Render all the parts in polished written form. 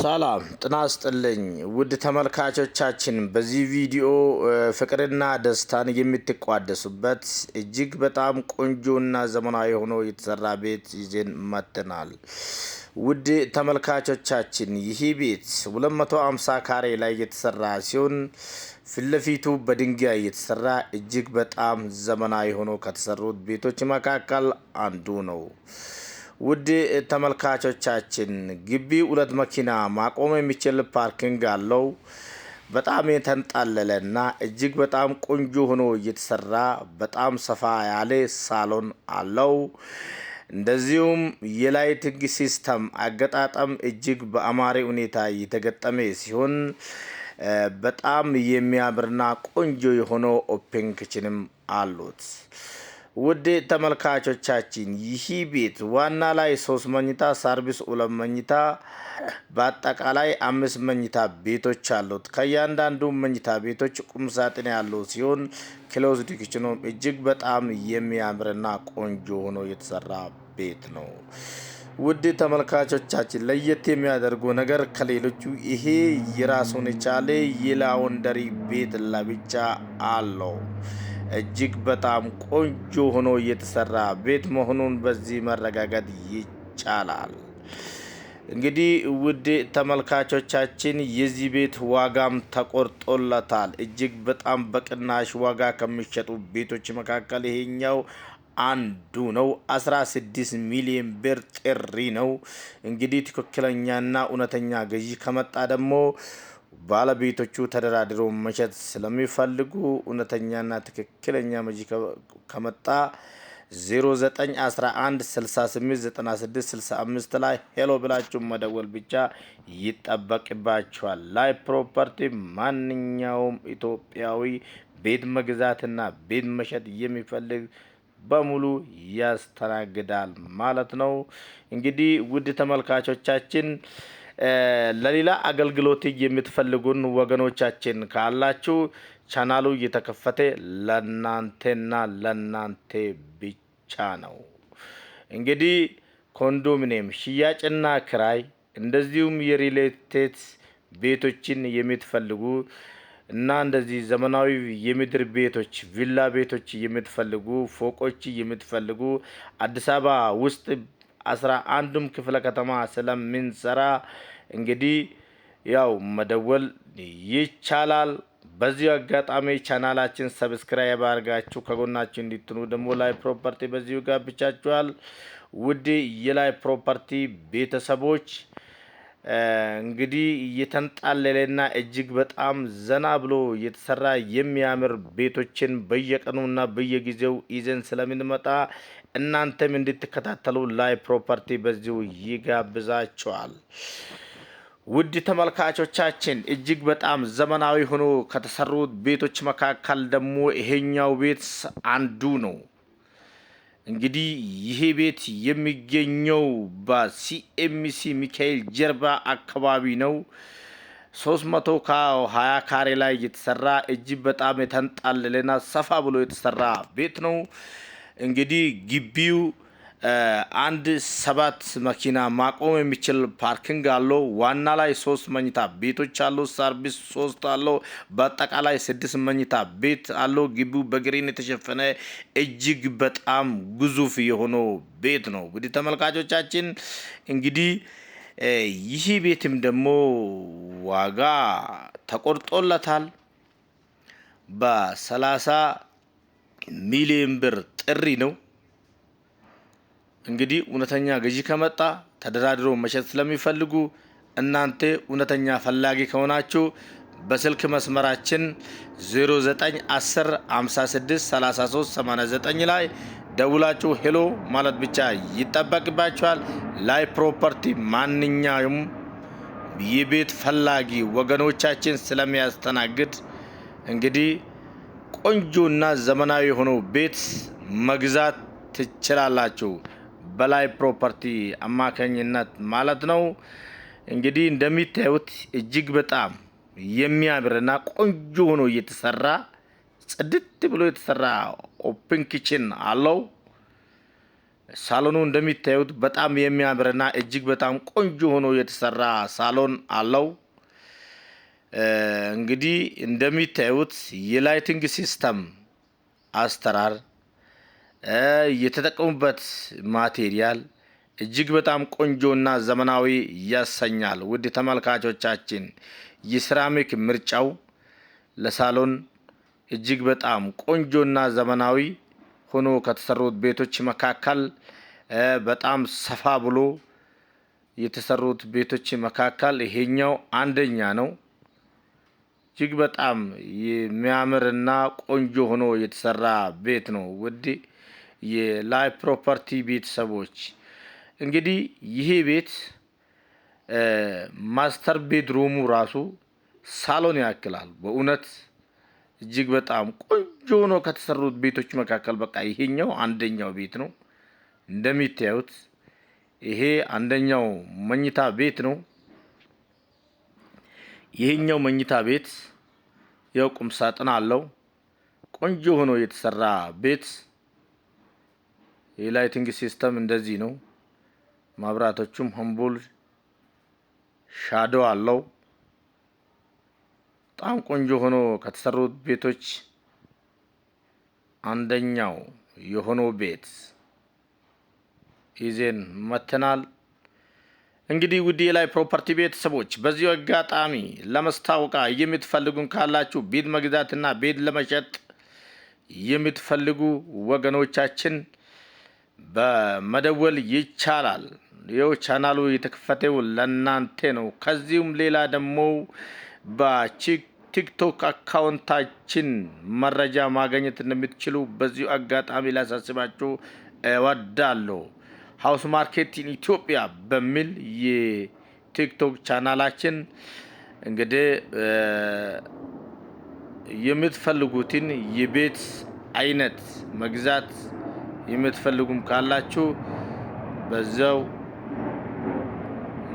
ሰላም ጤና ይስጥልኝ ውድ ተመልካቾቻችን፣ በዚህ ቪዲዮ ፍቅርና ደስታን የምትቋደሱበት እጅግ በጣም ቆንጆና ዘመናዊ ሆኖ የተሰራ ቤት ይዘን መጥተናል። ውድ ተመልካቾቻችን፣ ይህ ቤት 250 ካሬ ላይ የተሰራ ሲሆን ፊት ለፊቱ በድንጋይ የተሰራ እጅግ በጣም ዘመናዊ ሆኖ ከተሰሩት ቤቶች መካከል አንዱ ነው። ውድ ተመልካቾቻችን፣ ግቢ ሁለት መኪና ማቆም የሚችል parking አለው። በጣም የተንጣለለ እና እጅግ በጣም ቆንጆ ሆኖ እየተሰራ በጣም ሰፋ ያለ ሳሎን አለው። እንደዚሁም የ lighting system አገጣጠም እጅግ በአማረ ሁኔታ የተገጠመ ሲሆን በጣም የሚያምርና ቆንጆ የሆነው open kitchen ም አሉት። ውድ ተመልካቾቻችን፣ ይህ ቤት ዋና ላይ ሶስት መኝታ፣ ሰርቪስ ሁለት መኝታ፣ በአጠቃላይ አምስት መኝታ ቤቶች አሉት። ከእያንዳንዱ መኝታ ቤቶች ቁም ሳጥን ያለው ሲሆን closed kitchen ኑም እጅግ በጣም የሚያምርና ቆንጆ ሆኖ የተሰራ ቤት ነው። ውድ ተመልካቾቻችን፣ ለየት የሚያደርገው ነገር ከሌሎቹ ይሄ የራሱን የቻለ የ laundry ቤት ለብቻ አለው። እጅግ በጣም ቆንጆ ሆኖ የተሰራ ቤት መሆኑን በዚህ መረጋገጥ ይቻላል። እንግዲህ ውድ ተመልካቾቻችን፣ የዚህ ቤት ዋጋም ተቆርጦለታል። እጅግ በጣም በቅናሽ ዋጋ ከሚሸጡ ቤቶች መካከል ይሄኛው አንዱ ነው። 16 ሚሊዮን ብር ጥሪ ነው። እንግዲህ ትክክለኛና እውነተኛ ገዢ ከመጣ ደግሞ ባለቤቶቹ ተደራድሮ መሸጥ ስለሚፈልጉ እውነተኛና ትክክለኛ መጂ ከመጣ 0911 68 96 65 ላይ hello ብላችሁ መደወል ብቻ ይጠበቅባችኋል። ላይ ፕሮፐርቲ ማንኛውም ኢትዮጵያዊ ቤት መግዛትና ቤት መሸጥ የሚፈልግ በሙሉ ያስተናግዳል ማለት ነው። እንግዲህ ውድ ተመልካቾቻችን፣ ለሌላ አገልግሎት የምትፈልጉን ወገኖቻችን ካላችሁ ቻናሉ እየተከፈተ ለናንተና ለናንተ ብቻ ነው። እንግዲህ ኮንዶሚኒየም ሽያጭና ክራይ እንደዚሁም የ real estate ቤቶችን የምትፈልጉ እና እንደዚህ ዘመናዊ የምድር ቤቶች፣ ቪላ ቤቶች የምትፈልጉ፣ ፎቆች የምትፈልጉ አዲስ አበባ ውስጥ 11ዱም ክፍለ ከተማ ስለምንሰራ እንግዲህ ያው መደወል ይቻላል። በዚሁ አጋጣሚ ቻናላችን subscribe አድርጋችሁ ከጎናችን እንድትሆኑ ደግሞ ላይ ፕሮፐርቲ በዚሁ ጋብዣችኋል። ውድ የላይ ፕሮፐርቲ ቤተሰቦች፣ እንግዲህ እየተንጣለለና እጅግ በጣም ዘና ብሎ የተሰራ የሚያምር ቤቶችን በየቀኑና በየጊዜው ይዘን ስለምንመጣ እናንተም እንድትከታተሉ ላይ ፕሮፐርቲ በዚሁ ይጋብዛችኋል። ውድ ተመልካቾቻችን፣ እጅግ በጣም ዘመናዊ ሆኖ ከተሰሩት ቤቶች መካከል ደግሞ ይሄኛው ቤት አንዱ ነው። እንግዲህ ይሄ ቤት የሚገኘው በሲኤምሲ ሚካኤል ጀርባ አካባቢ ነው። 320 ካሬ ላይ የተሰራ እጅግ በጣም የተንጣለለና ሰፋ ብሎ የተሰራ ቤት ነው። እንግዲህ ግቢው አንድ ሰባት መኪና ማቆም የሚችል parking አለው። ዋና ላይ ሶስት መኝታ ቤቶች አሉ። ሰርቪስ ሶስት አለው። በአጠቃላይ ስድስት መኝታ ቤት አለው። ግቢው በ green የተሸፈነ እጅግ በጣም ግዙፍ የሆነው ቤት ነው። እንግዲህ ተመልካቾቻችን፣ እንግዲህ ይህ ቤትም ደግሞ ዋጋ ተቆርጦለታል። በ30 ሚሊዮን ብር ጥሪ ነው። እንግዲህ እውነተኛ ገዢ ከመጣ ተደራድሮ መሸጥ ስለሚፈልጉ እናንተ እውነተኛ ፈላጊ ከሆናችሁ በስልክ መስመራችን 0910 56 33 89 ላይ ደውላችሁ hello ማለት ብቻ ይጠበቅባችኋል። ላይ ፕሮፐርቲ ማንኛውም የቤት ፈላጊ ወገኖቻችን ስለሚያስተናግድ እንግዲህ ቆንጆና ዘመናዊ የሆነው ቤት መግዛት ትችላላችሁ። በላይ ፕሮፐርቲ አማካኝነት ማለት ነው። እንግዲህ እንደሚታዩት እጅግ በጣም የሚያምርና ቆንጆ ሆኖ እየተሰራ ጽድት ብሎ የተሰራ open kitchen አለው። ሳሎኑ እንደሚታዩት በጣም የሚያምርና እጅግ በጣም ቆንጆ ሆኖ የተሰራ ሳሎን አለው። እንግዲህ እንደሚታዩት የ lighting system አሰራር፣ የተጠቀሙበት material እጅግ በጣም ቆንጆና ዘመናዊ ያሰኛል። ውድ ተመልካቾቻችን፣ የሴራሚክ ምርጫው ለሳሎን እጅግ በጣም ቆንጆና ዘመናዊ ሆኖ ከተሰሩት ቤቶች መካከል፣ በጣም ሰፋ ብሎ የተሰሩት ቤቶች መካከል ይሄኛው አንደኛ ነው። እጅግ በጣም የሚያምርና ቆንጆ ሆኖ የተሰራ ቤት ነው። ውድ የላይ ፕሮፐርቲ ቤተሰቦች፣ እንግዲህ ይሄ ቤት master bedroom ኡ ራሱ ሳሎን ያክላል። በእውነት እጅግ በጣም ቆንጆ ሆኖ ከተሰሩት ቤቶች መካከል በቃ ይሄኛው አንደኛው ቤት ነው። እንደሚታዩት ይሄ አንደኛው መኝታ ቤት ነው። ይሄኛው መኝታ ቤት ያው ቁም ሳጥን አለው። ቆንጆ ሆኖ የተሰራ ቤት፣ የ lighting system እንደዚህ ነው። መብራቶቹም አምፖል shadow አለው። በጣም ቆንጆ ሆኖ ከተሰሩት ቤቶች አንደኛው የሆነው ቤት ይዘን መተናል። እንግዲህ ውድ የላይ ፕሮፐርቲ ቤተሰቦች፣ በዚሁ አጋጣሚ ለማስታወቂያ የምትፈልጉን ካላችሁ፣ ቤት መግዛትና ቤት ለመሸጥ የምትፈልጉ ወገኖቻችን በመደወል ይቻላል። ይኸው ቻናሉ የተከፈተው ለእናንተ ነው። ከዚሁም ሌላ ደግሞ በቲክቶክ account ኣችን መረጃ ማግኘት እንደምትችሉ በዚሁ አጋጣሚ ላሳስባችሁ እወዳለሁ። House Market in Ethiopia በሚል የቲክቶክ ቻናላችን እንግዲህ የምትፈልጉትን የቤት አይነት መግዛት የምትፈልጉም ካላችሁ በዛው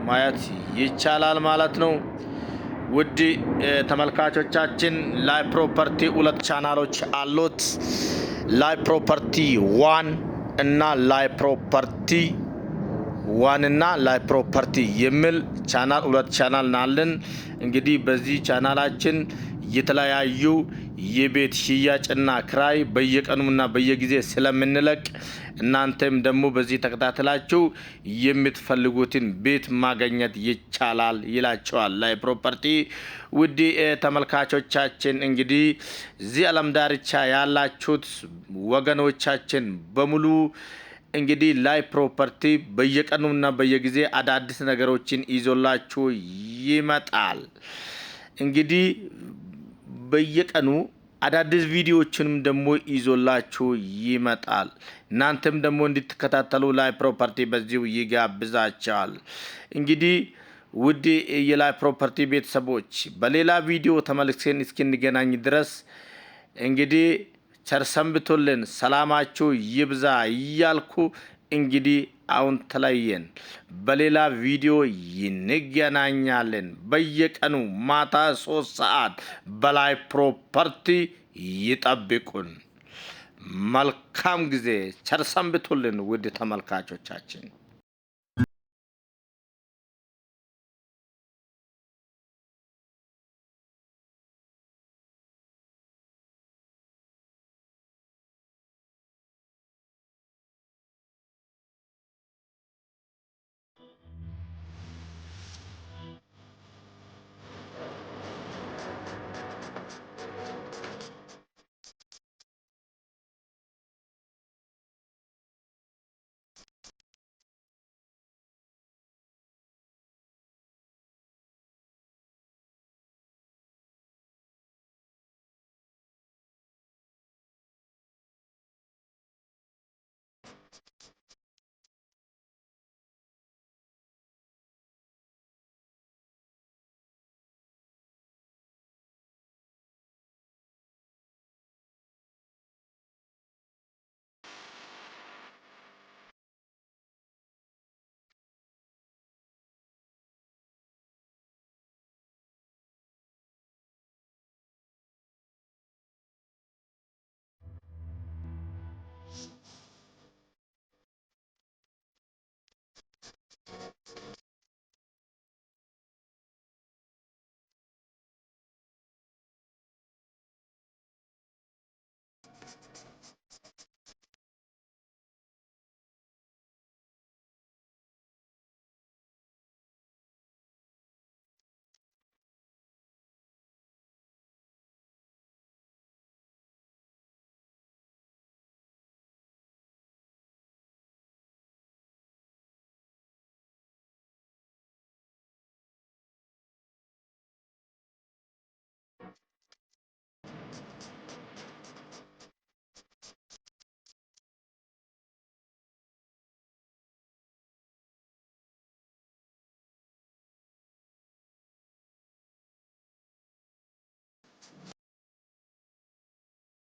ማየት ይቻላል ማለት ነው። ውድ ተመልካቾቻችን፣ ላይ ፕሮፐርቲ ሁለት ቻናሎች አሉት። ላይ ፕሮፐርቲ ዋን እና ላይ ፕሮፐርቲ ዋን እና ላይ ፕሮፐርቲ የሚል ቻናል፣ ሁለት ቻናል ናለን። እንግዲህ በዚህ ቻናላችን የተለያዩ የቤት ሽያጭና ክራይ በየቀኑና በየጊዜ ስለምንለቅ እናንተም ደግሞ በዚህ ተከታትላችሁ የምትፈልጉትን ቤት ማግኘት ይቻላል ይላችኋል ላይ ፕሮፐርቲ። ውድ ተመልካቾቻችን፣ እንግዲህ እዚህ ዓለም ዳርቻ ያላችሁት ወገኖቻችን በሙሉ እንግዲህ ላይ ፕሮፐርቲ በየቀኑና በየጊዜ አዳዲስ ነገሮችን ይዞላችሁ ይመጣል። እንግዲህ በየቀኑ አዳዲስ ቪዲዮዎችንም ደግሞ ይዞላችሁ ይመጣል። እናንተም ደግሞ እንድትከታተሉ ላይ ፕሮፐርቲ በዚሁ ይጋብዛችኋል። እንግዲህ ውድ የላይ ፕሮፐርቲ ቤተሰቦች፣ በሌላ ቪዲዮ ተመልሰን እስክንገናኝ ድረስ እንግዲህ ቸር ሰንብቱልን፣ ሰላማችሁ ይብዛ እያልኩ እንግዲህ አሁን ተለየን። በሌላ ቪዲዮ እንገናኛለን። በየቀኑ ማታ 3 ሰዓት በላይ ፕሮፐርቲ ይጠብቁን። መልካም ጊዜ፣ ቸር ሰንብቱልን ውድ ተመልካቾቻችን።